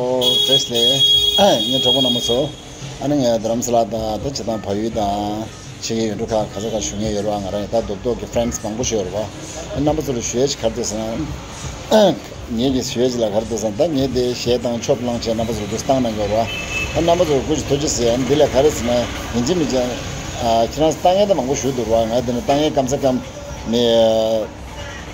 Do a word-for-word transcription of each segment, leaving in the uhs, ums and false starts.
ཨོ་བཀྲ་ཤིས་བདེ་ལེགས། ངའི་གྲོགས་པོ་རྣམ་པ་ཚོ། ཨ་ནི་ངས་རྡ་རམ་ས་ལ་དང་ད་ཕྱི་ཐང་བལ་ཡུལ་དང་ཕྱི་རྒྱལ་ཡུལ་གྲུ་ཁག་ག་ས་ག་བཞུགས་མཁན་ཡོད་རེད་བ། ང་རང་ཡང་ད་རྡོག་རྡོག་གི་ཕྲེན་སི་མང་པོ་ཞིག་ཡོད་རེད་བ། ཨ་རྣམ་པ་ཚོ་ལ་ཞུ་ཡས་ཅིག་ག་རེ་འདུག་ཟེར་ན། ངེད་ཀྱི་ཞུ་ཡས་ཅིག་ལ་ག་རེ་འདུག་ཟེར་ན། ད་ངེད་དེ་གཞས་དང་ཆོབ་བླངས་བྱས་རྣམ་པ་ཚོ་ལ་འདུག་སྟངས་གནང་གི་ཡོད་རེད་བ། ཨ་རྣམ་པ་ཚོ་སྐུ་མཁྱེན་ཐུགས་རྗེ་ཆེ། ཨ་ནི་འདི་ལ་ག་རེ་ཟེར་ན། ཡིན་གཅིག་མིན་གཅིག་ཨ་ཁྱེད་རང་ཚོ་ལྟ་མཁན་ད་མང་པོ་ཞིག་འདུག་རེད་བ། ང་དེ་ནས་ལྟ་མཁན་སྐམ་ས་སྐམ་ནས།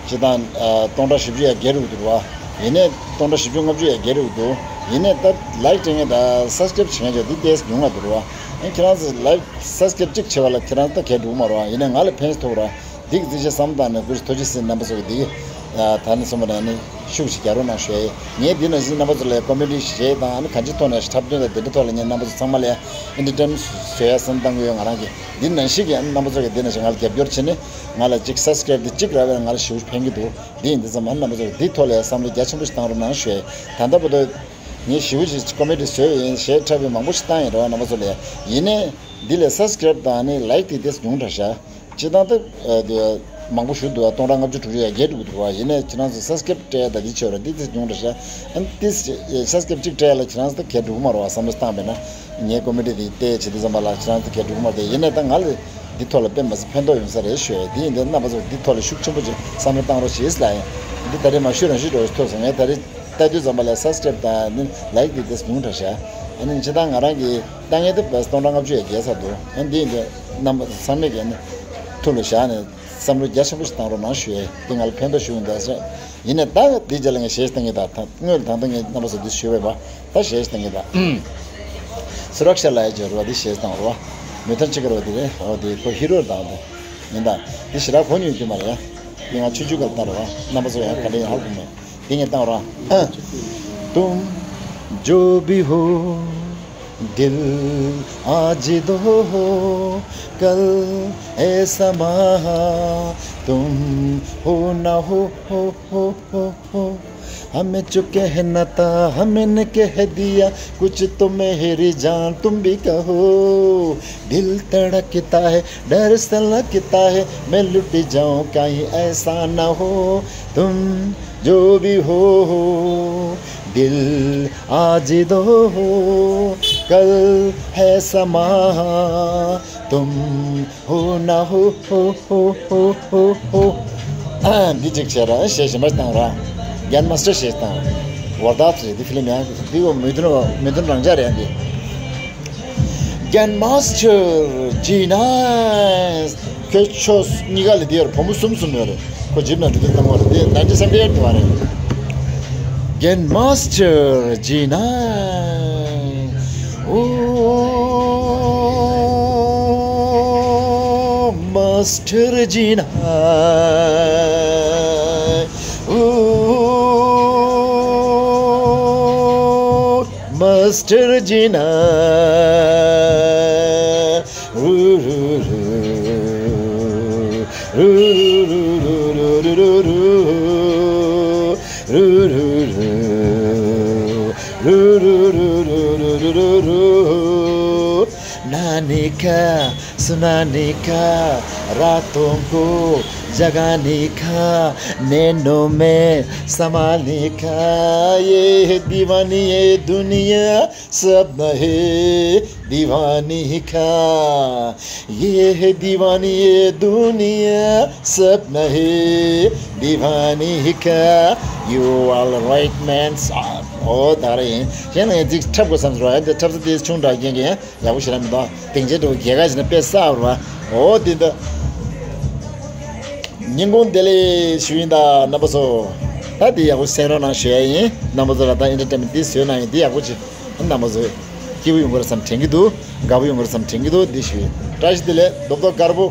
སྤྱིར་བཏང་ཨ་སྟོང་ཕྲག་བཞི་བཅུ་ཡར་བརྒལ་འདུག་རེད་བ། ཡིན་ནའི་སྟོང་ཕྲག་བཞི་བཅུ་ལྔ་བཅུ་ཡར་བརྒལ་འདུག་ཡིན་ནའི་ད་ལའིཀ་སྤྲད་མཁན་དང་སབ་སི་ཀེ་རེབ་བྱེད་མཁན་ཅིག་འདི་ཏོག་ཙམ་ཉུང་བ་འདུག་རེད་བ། ཨ་ཁྱེད་རང་ཚོ་ལའིཀ་སབ་སི་ཀེ་རེབ་གཅིག་བྱས་པ་ལ་ཁྱེད་རང་ཚོ་ད་གལ་འགྲོ་གི་མ་རེད་བ། ཡིན་ནའི་ང་ལ་ཕན་ཐོགས་ར། འདི་གི་རྩིས་ཆ་བསམ་བཏང་ནས་སྐུ་མཁྱེན་ཐུགས་རྗེ་ཆེ། རྣམ་པ་ཚོ་གི་འདི་གི་ད་ནི་སོང་བ་ན་ནི་ཤུགས་ཤིག་རྒྱག་རོགས་གནང་ཞུ་ཡ་ཡིན། ངས་འདི་ནང་བཞིན་རྣམ་པ་ཚོ་ལ་ཀོ་མེ་ཌི་གཞས་དང་ཨ་ནི་གང་ཅིའི་ཐོག་ནས་འཁྲབ་སྟོན་དང་འདི་འདྲའི་ཐོག་ལ་ངས་རྣམ་པ་ཚོ་ཚང་མ་ལ་ཨེན་ཊར་ཊེན་མེན་ཊི་བཟོ་ཡ་བསམ་བཏང་གི་ཡོད། ང་རང་གིས་འདི་ནང་བཞིན་གྱི་ཨ་ནི་རྣམ་པ་ཚོ་གིས་འདི་ནང་བཞིན་ང་ལ་རྒྱབ་སྐྱོར་བྱས་ནས་ང་ལ་གཅིག་སབ་སི་ཀེ་རེབ་དེ་གཅིག་རག་པས་ང་ལ་ཞེ་པོ་ཕན་གྱི་འདུག་འདི་ཡིན་དུས་ཙམ་ཨ་ནི་རྣམ་པ་ཚོ་གིས་འདིའི་ཐོག་ལ་བསམ་བློ་རྒྱ་ཆེན་པོ་ཞིག་བཏང་རོགས་གནང་ཞུ་ཡ་ཡིན། ད་ལྟ་བར་དུ་ངས་ཞེ་པོ་ཅིག་ཀོ་མེ་ཌི་བཟོས་ཡིན། གཞས་འཁྲབ་པའི་མང་པོ་ཞིག་བཏང་ཡིན་རེད་བ། རྣམ་པ་ཚོ་ལ་ཡིན་ནའི་འདི་ལས་སབ་སི་ཀེ་རེབ་དང་ཨ་ནི་ལའིཀ་དེ་ཏོག་ཙམ་ཉུང་དྲགས་ཤག་སྤྱིར་བཏང་ད་ཨ་དེ་མང་པོ་ཞིག་འདུག་སྟོང་ཕྲག་ལྔ་བཅུ་དྲུག་ཅུ་ཡར་བརྒལ་འགྲོ་གི་འདུག་བ། ཡིན་ནའི་ཁྱེད་རང་ཚོ་སབ་སི་ཀེ་རེབ་སྤྲད་ཡ་ད་འདི་བྱས་ར་འདི་ཏོག་ཙམ་ཉུང་དྲགས་ཤག་ཨ་ནི་ཏོག་ཙམ་སབ་སི་ཀེ་རེབ་གཅིག་སྤྲད་ཡ་ལ་ཁྱེད་རང་ཚོ་ད་གལ་འགྲོ་གི་མ་རེད་བ། བསམ་བློ་བཏང་བས་ན་ངའི་ཀོ་མེ་ཌི་དེ་བལྟས་བྱེད་དུས་ཙམ་པ་ལ་ཁྱེད་རང་ཚོ་གལ་འགྲོ་གི་མ་རེད་དེ། ཡིན་ནའི་ད་ང་ལ་འདི་ཐོག་ལ་དཔེ་མ་སྲིད་ཕན་ཐོགས་ཡོང་ས་རེད་ཞུ་ཡ། དེ་ཡིན་དུས་རྣམ་པ་ཚོ་འདི་ཐོག་ལ་ཤུགས་ཆེན་པོ་ཅིག་བསམ་བློ་བཏང་རོགས་བྱེད་ཟེར་ལབ་ཡིན། འདི་ད་རེས་མ་ཞུས་རང་ཞུས་འགྲོ་ཞིག་ཐུག་སོང་། ངས་ད་རེས་ལྟ་དུས་ཙམ་པ་ལ་སབ་སི་ཀེ་རེབ་དང་ཨ་ནི་ལའིཀ་དེ་ཏོག་ཙམ་ཉུང་དྲགས་ཤག་ཨ་ནི་སྤྱིར་བཏང་ང་རང་གི་ལྟ་མཁན་དེ་བས་སྟོང་ཕྲག་ལྔ་བཅུ་ཡར་བརྒལ་ཚར་འདུག་ཨ་ནི་འདི་ཡིན་དུས་རྣམ་པ་ཚང་མས་ཀྱི་ཨ་ནི་ཐུགས་ལ་བཞག་ནས་བསམ་བློ་རྒྱ་ཆེན་པོ་ཞིག་བཏང་རོགས་གནང་ཞུ་ཡ། འདི་ང་ལ་ཕན་ཐོགས་ཞུ་གི་འདུག་ཟེར། ཡིན་ནའི་ད་འདི་རྗེས་ལ་ངས་གཞས་བཏང་གི་ད་ད་སྔོན་ལ་ད་ལྟ་ངས་རྣམ་པ་ཚོ་འདི་ཞུས་པས་པ། ད་གཞས་བཏང་གི་ད། སུ་རག་ཤ་ལ་ཡ་ཇོ་རུ་བ་འདི་གཞས་བཏང་རུ་བ། མི་ཐན་ཅི་ག་རུ་བ་འདི་རེད། འོ་འདི་ཁོ་ཧི་རོ་བཏང་འདི། ཡིན་ད། འདི་ཞེ་དྲག་གོ་མྱོང་རྒྱུ་མ་རེད་ཡ། འདི་ང་ཆུང་ཆུང་སྐབས་བཏང་རུ་བ། རྣམ་པ་ཚོ་ཡང་ག་འདྲ་ཡིན་ཧ་གོ་མེད། འདི་ངས་བཏང་རུ་བ། तुम जो भी हो दिल आज दो हो कल है समा तुम हो ना हो हो हो हो हो हमें जो कहना था हमने कह दिया कुछ तो मेरी जान तुम भी कहो दिल तड़कता है डर सा लगता है मैं लुट जाऊं कहीं ऐसा ना हो तुम जो भी हो दिल आज दो हो कल है समा तुम हो ना हो हो हो हो हो हो འདི་གཅིག་བྱས་ར་གཞས་གཞན་པ་བཏང་ར། རྒན་མ་སི་ཊར་གཞས་བཏང་། ཝར་དཱ་ཐི་རེད་འདི་ཕི་ལིམ་ཡང་འདི་འོ་མི་དོན་མི་དོན་རང་འཇགས་རེད་འདི། རྒན་མ་སི་ཊར་ཇི་ནས་ཁྱོད་ཆོ་གཉིས་ཀ་ལ་འདི་ཡོད་རེད། བུ་མོ་གསུམ་གསུམ་ཡོད་རེད། ཁོ་ཇིབ་ན་འགྲོ་དུས་བཏང་བ་རེད། འདི་ནན་ཅི་སེམས་པའི་དུ་བ་རེད། རྒན་མ་སི་ཊར་ཇི་ནས། ཨོ་མ་སི་ཊར་ཇི་ནས། ཨོ་མ་སི་ཊར་ཇི་ནས། नानी का सुनाने का रातों को जगाने का नैनों में समाने का ये है दीवानी ये दुनिया सपना है दीवानी का ये है दीवानी ये दुनिया सपना है दीवानी का You are right man. ཨོ་ད་རེད་ཡིན། གཞན་ལ་ཡང་ཅིག་འཁྲབ་དགོས་བསམ་སོང་ར། འདི་འཁྲབ་ས་དེ་ཆུང་དྲགས་རྐྱེན་གྱིས་ཡག་པོ་ཞེ་དྲག་མི་འདུག་སྡིངས་ཆའི་འགྲོ་རྒྱལ་ཁ་ཞིག་ན་དཔེ་གསར་བ། ཨོ་འདི་འདི། ཉིན་གུང་བདེ་ལེགས་ཞུ་ཡིན་ད་རྣམ་པ་ཚོ། ད་འདི་ཡག་པོ་གསན་རོགས་གནང་ཞུ་ཡ་ཡིན། རྣམ་པ་ཚོ་ལ་ད་ཨེན་ཊར་ཊེན་མེན་ཊི་འདི་བཟོས་གནང་ཡིན། འདི་ཡག་པོ་ཅིག་རྣམ་པ་ཚོ་སྐྱིད་པོ་ཡོང་གི་རེད་བསམ་དྲན་གྱི་འདུག་དགའ་པོ་ཡོང་གི་རེད་བསམ་དྲན་གྱི་འདུག་འདི་ཞུ་ཡིན། བཀྲ་ཤིས་བདེ་ལེགས། རྡོག་རྡོག་དཀར་པོ།